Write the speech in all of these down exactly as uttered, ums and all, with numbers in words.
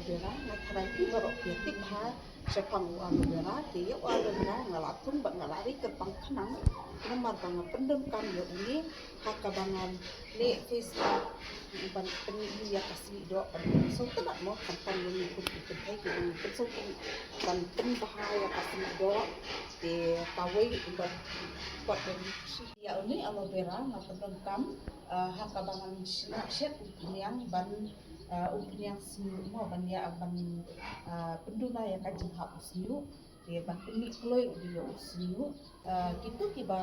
Aloe vera, nga tharai phi baroh phi tip bha shaphang u aloe vera, te ïa u aloe vera nga la thung bad nga la ri kyrpang khnang, namar ba nga pyndonkam ïa une ha kaba ngan leh face pack ban pynïoh ïa ka snieh doh, ban pynsaw tnat mo, khamtam ïa ngi kum ki kynthei kiba ngan pynsaw tnat ban pynbha ïa ka snieh doh, te kawei ban pat ban ïa une aloe vera nga pyndonkam, ah, ha kaba ngan shet umphniang ban, ah, umphniang snieh mo, ban ïa ban, ah, pynduna ïa ka jinghap u snieh. Te ban pynmih kloi u dei ïa u snieh. Ah, kito kiba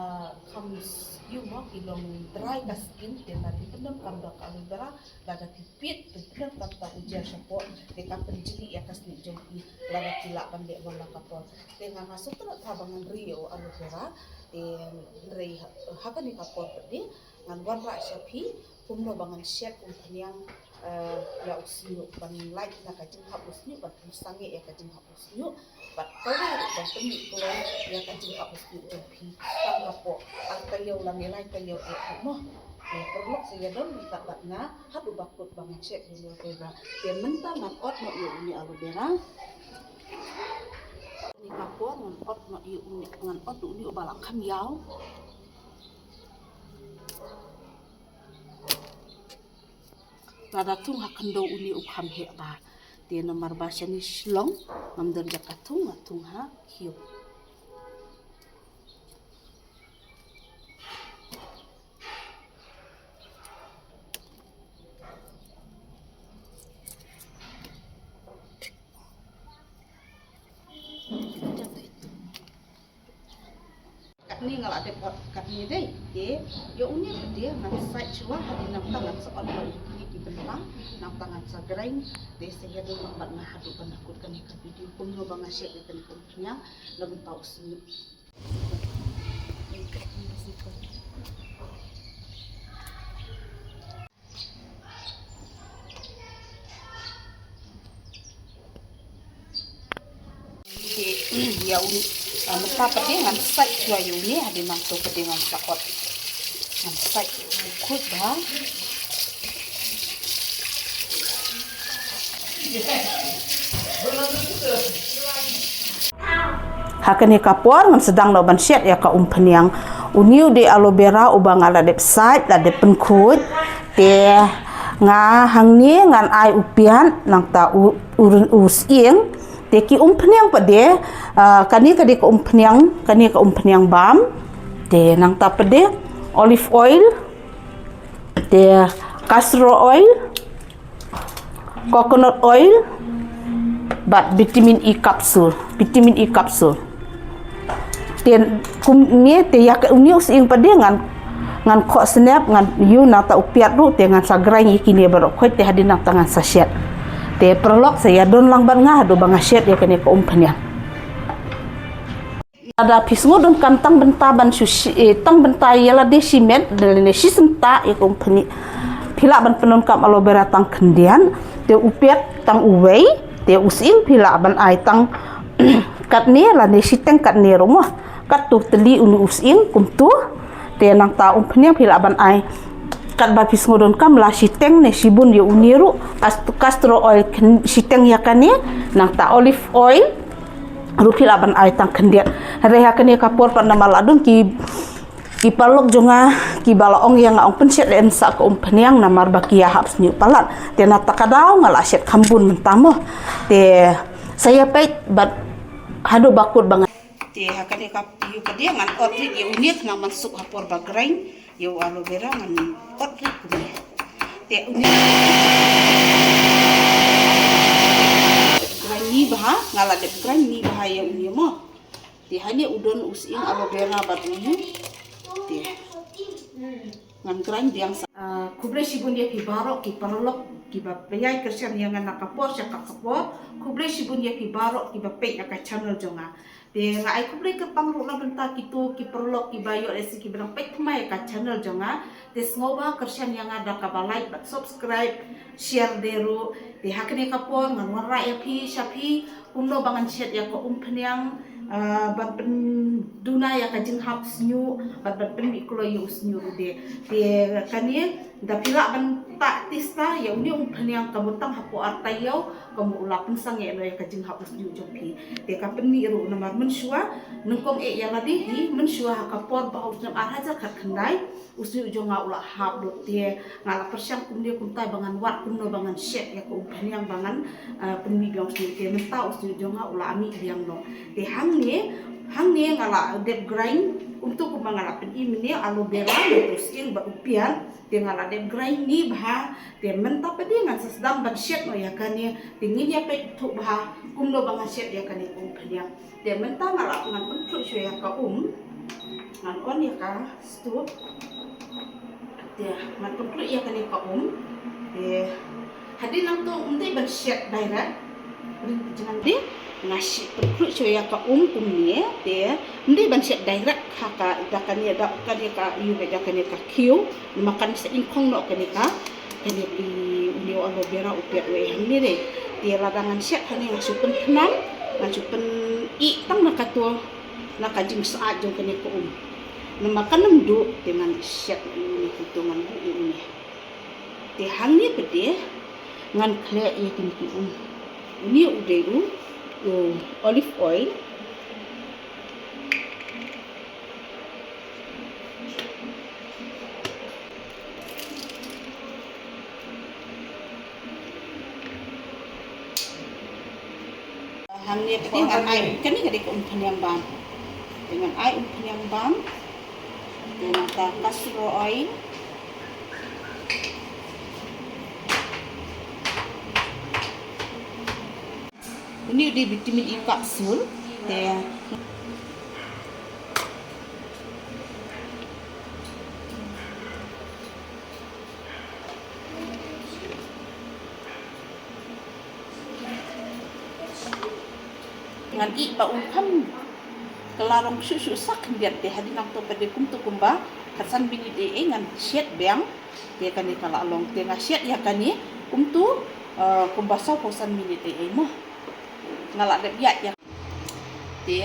kham sniew mo, ki long dry ka skin, te lada phi pyndonkam da ka aloe vera, lada phi peit, phi pyndonkam da u gel shapoh, te ka pynjli ïa ka snieh jong phi, lada phi lah ban leh wan la ka por. Te nga nga sngewthuh tha ba ngan ri ïa u aloe vera, te hynrei ha kane ka por pat de ngan wanrah sha phi kumno ba ngan shet umphniang, eh, ïa u snieh, ban lait na ka jinghap u snieh, ban pynsangi ïa ka jinghap u snieh, bad kawei ruh ban pynmih kloi ïa ka jinghap u snieh jong phi tang hapoh ar taïew lane lai taïew eh mo. Te paralok, sa ïa don mynta bad nga haduh ba kut ba ngan shet ïa u aloe vera. Te mynta ngan ot noh ïa une aloe vera. Kane ka por ngan ot noh ïa une, ngan ot une uba la kham ïaw. Lada thung ha khyndew une u kham heh bha. Te namar ba shane shlong ngam don jaka thung, nga thung ha khiew. Katne nga la dep ot katne dei. Te ïa une pat de ngan sait shuwa, hadien nangta ngan sa ot ïa kine ki bynta, nangta ngan sa grind. Te sa ïa don lang bad nga haduh ban da kut kane ka video kumno ba nga shet ïa kane ka umphniang na bynta u snieh. Te ïa une, ah, mynta pat de ngan sait shuwa ïa une, hadien nangta pat de ngan sa ot. Ngan sait khuid bha. Ha kane ka por ngan sdang noh ban shet ïa ka umphniang. Une u dei aloe vera uba nga la dep sait, la dep pynkhuid. Te nga hangne ngan ai u piat, nangta u, u, u sying. Te ki umphniang pat de, ah, kane ka dei ka umphniang, kane ka umphniang bam. Te nangta pat de olive oil. Te castor oil, coconut oil, bad vitamin E capsule, vitamin E capsule. Te kumne te ïa ka une u sying pat de ngan, ngan khoh snep, ngan ïoh nangta u piat ruh, te ngan sa grind ïa kine baroh khoit, te hadien nangta ngan sa shet. Te paralok, sa ïa don lang bad nga haduh ba nga shet ïa kane ka umphniang. Lada phi sngew donkam tang bynta ban shu shi, eh, tang bynta ïa lade shimet, lane shi synta ïa ka umphniang, phi lah ban pyndonkam aloe vera tang khyndiat, te u piat tang uwei, te u sying phi lah ban ai tang katne lane shiteng katne ruh mo. Katto tylli une u sying kumto, te nangta umphniang phi lah ban ai katba phi sngew donkam, la shiteng ne shibun ïa une ruh, cas-, castor oil khyn-, shiteng ïa kane, nangta olive oil ruh phi lah ban ai tang khyndiat. Hynrei ha kane ka por pat namar la don ki, ki paralok jong nga kiba la ong ïa nga ong pynshet lem sa ka umphniang namar ba ki ïa hap sniew palat. Te na kata ka daw nga la shet kham bun mynta mo. Te sa ïa peit bad haduh ba kut ba nga. Te ha kane ka ïa ka dei ngan ot rit ïa une khnang ban suk ha por ba grind. Ïa u aloe vera ngan ot rit kumne. Te une grind ni bha, nga la dep grind ni bha ïa une mo. Te hangne u don u sying aloe vera bad une. Te ngan grind biang sa. Ah, khublei shibun ïa phi baroh ki paralok kiba pynïaid kyrshan ïa nga na ka por sha ka por. Khublei shibun ïa phi baroh kiba peit ïa ka channel jong nga. Te nga ai khublei kyrpang ruh na bynta kito ki paralok kiba ïoh lehse kiba dang peit thymmai ïa ka channel jong nga. Te sngewbha kyrshan ïa nga da kaba like bad subscribe, share de ruh. Te ha kane ka por ngan wanrah ïa phi sha phi kumno ba ngan shet ïa ka umphniang, ah, ban pynduna ïa ka jinghap sniew bad ban pynmih kloi ïa u sniew ruh de. Te kane da phi lah ban Ta tista ïa une u umphniang ka mut tang hapoh ar taïew, ka mut u la pynsangeh noh ïa ka jinghap u shñiuh jong phi. Te ka pynmih ruh namar mynshuwa, nyngkong eh ïa lade hi, mynshuwa ha ka por ba u snem ar hajar khatkhyndai, u shñiuh jong nga u la hap lut te, nga la pyrshang kumne kumtai ba ngan wad kumno ba ngan shet ïa ka umphniang ba ngan, eh, pynmih biang u shñiuh te mynta u shñiuh jong nga u la mih biang noh. Te hangne, hangne nga la dep grind, kumto kumba nga la pyni mynne aloe vera, mynta u sying bad u piat, te nga la dep grind ni bha, te mynta pat de ngan sa sdang ban shet noh ïa kane, te ngin ïa peit thuh bha, kumno ba ngan shet ïa kane ka umphniang. Te mynta nga la ngan pynkhluh shuh ïa ka um. Ngan on ïa ka stove. Te ngan pynkhluh ïa kane ka um. Te hadien nangta ym dei ban shet direct. Te nga shet pynkhluh shuh ïa ka um kumne. Te ym dei ban shet direct ha ka da kane da kane ka ïu da kane ka khiew. Namar kan sa ingkhong noh kane ka, kane ki une u aloe vera u piat u ei hangne de. Te lada ngan shet hangne ngan shu pynthnam, ngan shu pyn-ih tang na kato, na ka jingsyaid jong kane ka um. Namar kan ym duh te ngan shet ïa une kito ngan buh ïa une. Te hangne pat de ngan khleh ïa kine ki um. Une u dei u, u olive oil. Hangne pat de ngan ai, kane ka dei ka umphniang bam. Te ngan ai umphniang bam. Te nangta castor oil. Une u dei vitamin E capsule. Te ngan ih ba un kham kylla rong shuh shuh sa khyndiat te hadien nangta pat de kumto kumba khatsan minit ei ei ngan shet biang. Te kane ka la long te nga shet ïa kane kumto, eh, kumba sawphew san minit ei ei mo. Nga la dep ïaid ïa. Te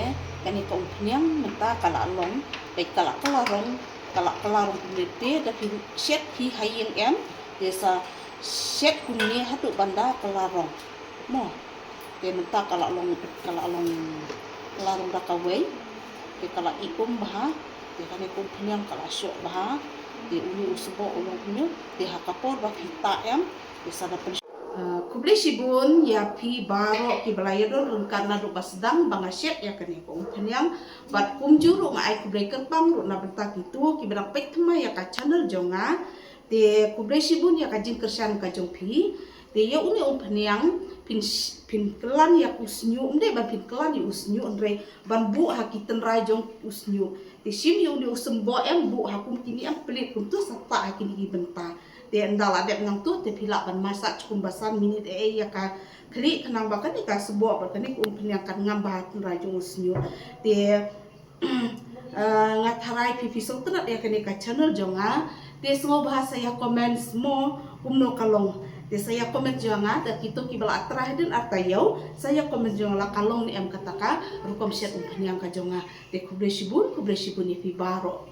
kane ka umphniang mynta ka la long, peit ka la kylla rong, ka la kylla rong kumne te da phi shet phi ha ïing em, te sa shet kumne haduh ban da kylla rong. Mo. Te mynta ka la long, ka la long, ka la long da kawei. Te ka la ih um bha. Te kane ka umphniang ka la shoh bha. Te une u sboh u long kumne. Te ha ka por ba phi tah em. Te sa da pyn- Ah, khublei shibun ïa phi baroh kiba la ïadon ryngkat naduh ba sdang ba nga shet ïa kane ka umphniang. Bad kumjuh ruh nga ai khublei kyrpang ruh na bynta kito kiba dang peit thymmai ïa ka channel jong nga. Te khublei shibun ïa ka jingkyrshan ka jong phi. Te ïa une u umphniang phin sh-, phin kyllan ïa u shñiuh, ym dei ban phin kyllan ïa u shñiuh hynrei ban buh ha ki tynrai jong u shñiuh. Te shim ïa une u symboh em buh ha kum kine em plie kumto sa tah ha kine ki bynta. Te ynda la dep nangto te phi lah ban massage kumba san minit ei ei ïa ka khlieh khnang ba kane ka sboh bad kane ka umphniang kan ngam bha ha tynrai jong u shñiuh. Te Ah, nga tharai phi phi sngewtynnat ïa kane ka channel jong nga. Te sngewbha sa ïa comment mo kumno ka long. Te sa ïa comment jong nga da kito kiba la try hadien ar taïew, sa ïa comment jong nga la ka long ne em kata ka rukom shet umphniang ka jong nga. Te khublei shibun, khublei shibun ïa phi baroh.